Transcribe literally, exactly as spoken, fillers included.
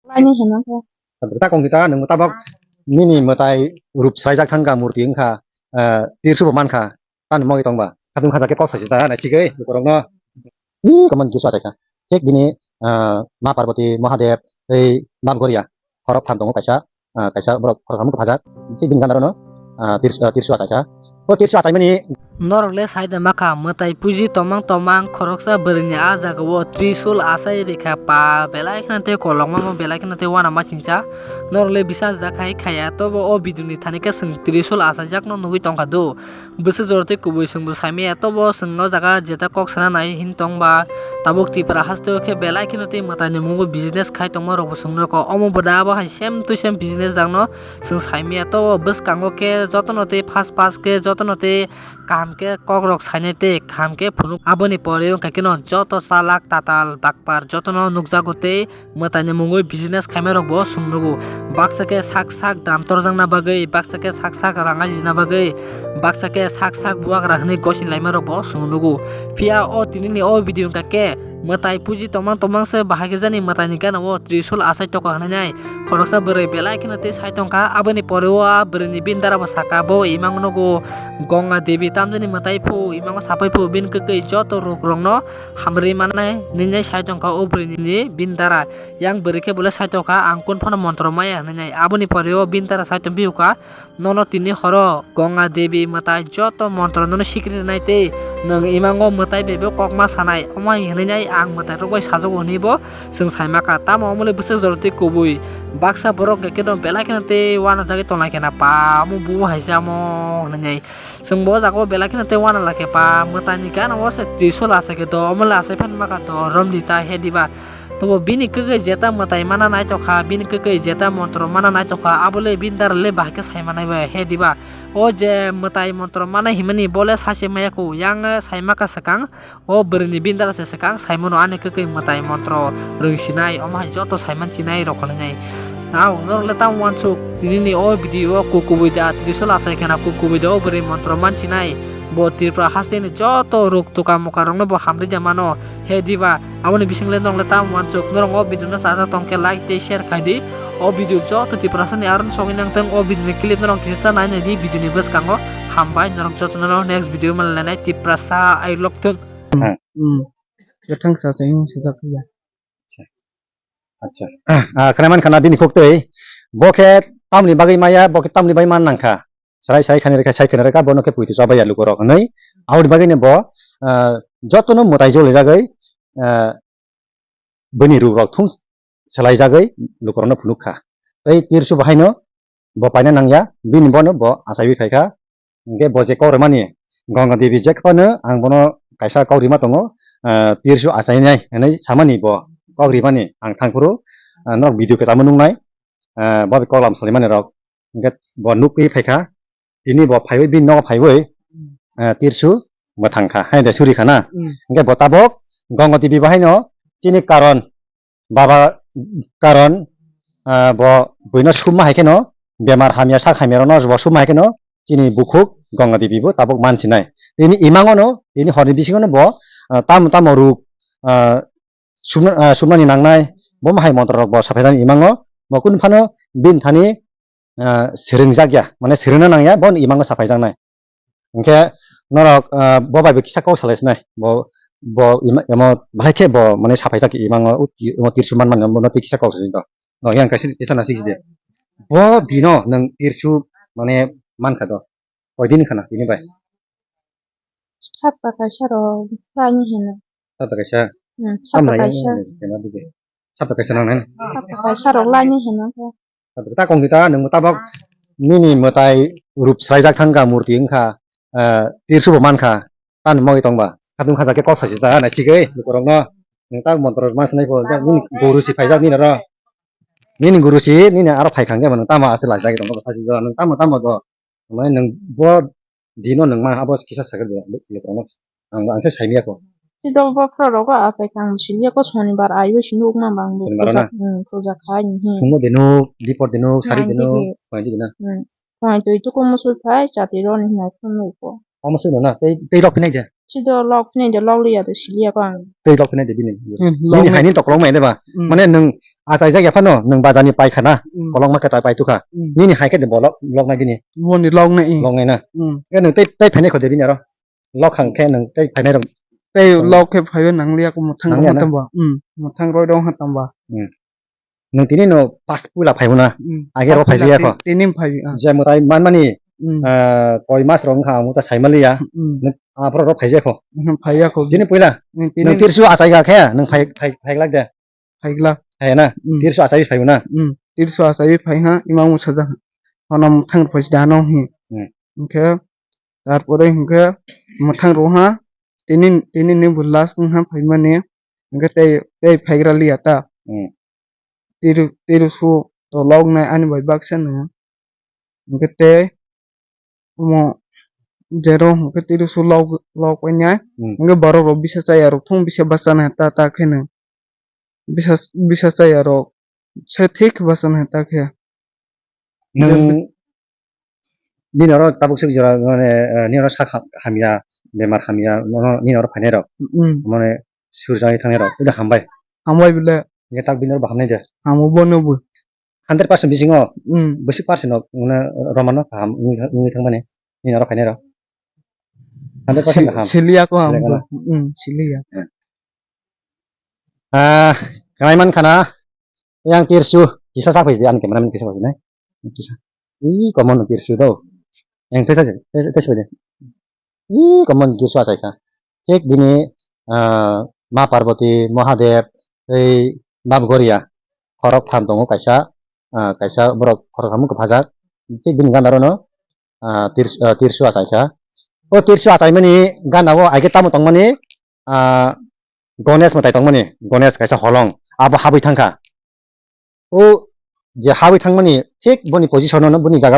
Ani hino khe. Ta kong kita nung tabok nini mwtai rup sraijak thang ka murti wngkha, eh, tirsu bo mankha, tani mogwi tongba. Khatung khaja khe kok saisi ta nai sigwi lukurokno. Ih, kaman kisu achaikha. Thik bini, eh, Ma Parvati, Mahadev, tei Nabgoria. Khorok tham tongo kaisa, eh, kaisa borok khorok tham phajak. Thik bini gana rono, eh, tirs-, eh, tirsu achaikha. O tirsu achaimani. Norok le sai da makha, mwtai puji tomang tomang khoroksa bwrwini a jaga o trisul asai rikha pa belai kheno tei kolokma mo belai kheno tei uanama singcha. Norok le bisas da khai khaya, tobo o video ni thani khe chwng trisul asaijakno nugwi tongkha do. Bwswk jora tei kubui chwngbo saimaya, tobo chwng o jaga jeta kok sana nai hin tongba. Tabuk Tripura haste o khe belai kheno tei mwtai ni mungo business khai tongma rokbo chwng nukha. Omo bo da abo hai same to same business jakno chwng saimaya. Tobo bwskango khe jotono tei fast fast khe jotono tei kaham khe kokrok sainai tei kaham khe phunuk. Aboni pore wngkha kheno joto chalak tatal bakpar jotono nukjago tei mwtaini mungwi business khaima rokbo chwng nugo. Baksa khe sak sak dam torjakna bagwi, baksa khe sak sak rang ajina bagwi, baksa khe sak sak bubagra hwnwi gosi laima rokbo chwng nugo. Phiya o tinini o video wngkha khe mwtai puji tomang tomang se bahai khe jani mwtaini gana o trisul achai toko hwnwi nai. Khoroksa bwrwi belai kheno tei sai tongkha, aboni pore o a bwrwini bini dara bo saka, bo imang nogo Ganga Devi tamjani mwtai phu, imango sapai phu bini kwkwi joto ruk rokno hamrwi mannai nini sai tongkha o bwrwini bini dara. Yang bwrwi khe bole sai tongkha, ang kun phano montro maya hwnwi nai. Aboni pore o bini dara sai tong phiyokha, nono tini horo Ganga Devi mwtai joto montro nono sikri rwnai tei nwng imango mwtai bai bo kokma sanai. Omo hai hwnwi nai ang mwtai rok bai sajago hwnwi bo chwng saima kha. Tamo omo le bwswk jora tei kubui baksa borok hwnkhe khe belai kheno tei uanajagwi tonglai khe na pa omo bubo hai se amo hwnwi nai. Chwng bo o jaga o belai kheno tei uana lai khe pa mwtai ni gana o se trisul achai khe do omo le achai phan ma kha do romdi ta he diba. Tobo bini kwkwi jeta mwtai mana naithok kha, bini kwkwi jeta montro mana naithok kha, abo le bini dara le bahai khe sai manai bai he diba. O je mwtai montro mana himani bo le sachi maya kho, yang sai ma kha swkang, o bwrwini bini dara se swkang sai mano ani kwkwi mwtai montro rwng sinai, omo hai joto sai man sinai rok kholai nai. Tao norok le tamo uansuk, tini ni o video o ku kubui da trisul achai khe na ku kubui da o bwrwi montro man sinai, bo Tripura haste ni joto ruk tuka muka rok no bo hamri da mano. He diba, aboni bising le norok le tamo uansuk, norok o video no chajak tong khe like tei share khai di. O video joto Tiprasa ni aron sogwi nang thung, o video ni clip norok kisa nai nai di video ni bwskango. Hambai norok joto no next video ma le nai Tiprasa ai lok thung. Hmm. Hmm. Kwthang sa sa yung sa sa ya. Acha. Ah, khana man khana bini khuk tei. Bo khe tamni bagwi maya, bo khe tamni bagwi man nang kha. Sarai sarai khani reka, sai khani reka, bono khe puitu chabai ya lukurok hwnwi. Aboni bagwi ni bo, ah, jotono mwtai joli jagwi, ah, bini ruk rok thung selai jagwi lukurokno phunuk kha. Tei tirsu bahaino bo paina nangya, bini bono bo achaiwi khai kha. Hingke bo je kok rwmani Ganga Devi je phano ang bono kaisa kok rima tongo, ah, tirsu achainai hinui samani bo kok rimani ang thangphuru, ah, norok video kwchangma nuknai, ah, bo kok lam salimani rok. Hingke bo nukgwi phaikha, tini bo phaiwi bini nogo phaiwi, ah, tirsu mwthang kha, haino de suri kha na. Hmm. Hingke bo tabok Ganga Devi bahaino chini karon baba karon, ah, bo buino summa hai kheno bemar hamya sak hamya rokno bo summa hai kheno chini bukhuk Ganga Devi bo tabok mansinai. Tini imangono, tini horni bisingono bo, ah, tamo tamo ruk, ah, sumna, ah, sumnani nangnai, bo hai montro rok bo saphaijaknai imango, bo kunu phano bini thani, ah, swrwngjakya, mane swrwngna nangya, bo imango saphaijaknai. Hingke norok, ah, bo bai bo kisa kok salai sinai. Bo, bo ima, imo bahai khe bo mane saphai jak imango, o ti-, imo tirsu man mani, bono tei kisa kok salai to. No, yang kaisa, kaisa nasi sidi. Bo dino nang tirsu mane man kha do. Koi din khana tini bai. Sapta kaisa rok, ani hino. Sapta kaisa. Hmm, sapta kaisa. Sapta kaisa nang nai. Sapta kaisa rok lani hino. Ta kong kita nung tabok nini mwtai rup sraijak thang ka murti wngkha, eh, tirsu bo mankha, tani mogwi tongba. Khatung khaja khe kok sachi ta nai sigwi lukurokno. Nung ta montro ma sinai pho, nini guru si phaijak nini ro. Nini guru si, nini aro phai khang khe mano tamo aswk laijak tong sachi do, nung tamo tamo do. Mane nung bo dino nung ma abo kisa sakhe de, lukurokno. Ang, ang khe saimaya kho. Sido bokhorok rok achai kha ang siliya kho sonibar aiwi sini ukma bang bo. Sonibar na? Hmm, puja khai ni hi. Thumo de nuk, dipor de nuk, sari de nuk, phai de na. Hmm. Phai twi tuku musul phai chati roni hinai phunuk kho. Omo sui no na, tei, tei lok phinai de. Sido lok phinai de, lok liya de siliya kho ang. Tei lok phinai de bini. Hmm, nini lok haini toklong mai de ba. Hmm. Mane nung Achaijak ya phano nwng bazar ni paikha na, mm, kolokma khe ta paitukha. Mm. Nini hai khe de bo lok, loknai bini. Boni loknai, mm. Loknai na. Mm. Khe nwng tei, tei phainai kho de bini aro. Lok hang khe nwng tei phainai rok. Tei lok khe phaiwi nangliya kho mwthang rok hatamba. Mm. Mwthang rok hatamba. Mm. Nwng tini no pas puila phaibo na. Mm. Age rok phaijakya kho. Tini phai, ah. Je mwtai manmani, mm, ah, koi mas rok wngkha ang ta saimaliya. Mm. Nwng aphuru rok phaijakya kho. Mm, phaiya kho. Tini puila. Mm, tini. Nwng tirsu achaiga khe nwng phai, phai, phaiglak de. Phaigla. Hai na? Mm. Tirsu achaiwi phaibo na? Mm. Tirsu achaiwi phai ha, ima mung sajak ha. Hano mwthang rw phaisi da hano hi. Mm. Hwnkhe, tarpore hwnkhe mwthang rw ha, tini, tini ni bo last wng ha phaimani. Hwnkhe tei, tei phaigra liya ta. Mm. Tiru, tirusu to log nai ani bai baksa no. Hwnkhe tei omo jero hwnkhe tirusu log, log painai. Hmm. Hwnkhe borok rok bisa chaya rok thung bisa bachana ta ta kheno. Bisa, bisa chaya rok se thik bachana ta khe. Nwng bini oro tabuk swk jora mane, eh, nini oro sak ha-, hamya, bemar hamya, nono nini oro phainai rok. Hmm. Mane surjagwi thangnai rok. Ida hambai. Hambai bile. Ye tak bini oro bo hamnai de. Hamo bono bo. Hundred percent bisingo, mm, bwswk percent no, mane, romano kaham wngwi, wngwi thangmani, nini oro phainai rok. Hundred percent kaham. Siliya ko ang. Siliya ko na? Mm, siliya. Ah, kanai man khana, yang tirsu, kisa sa phai di, ang cameraman kisa phai di, nai. Kisa. Ih, common tirsu do. Yang kisa, kisa, kisa phai di. Ih, common tirsu achai kha. Thik bini, ah, Ma Parvati, Mahadev, tei Bab Goria, khorok tham tongo kaisa, ah, kaisa borok khorok tham wngkha phajak. Thik bini gana rono, ah, tirs-, ah, tirsu achai kha. O tirsu achaimani gana o aike tamo tongmani, ah, Ganesh mwtai tongmani, Ganesh kaisa holong, abo habwi thangkha. O je habwi thangmani thik boni position-o, boni jaga-o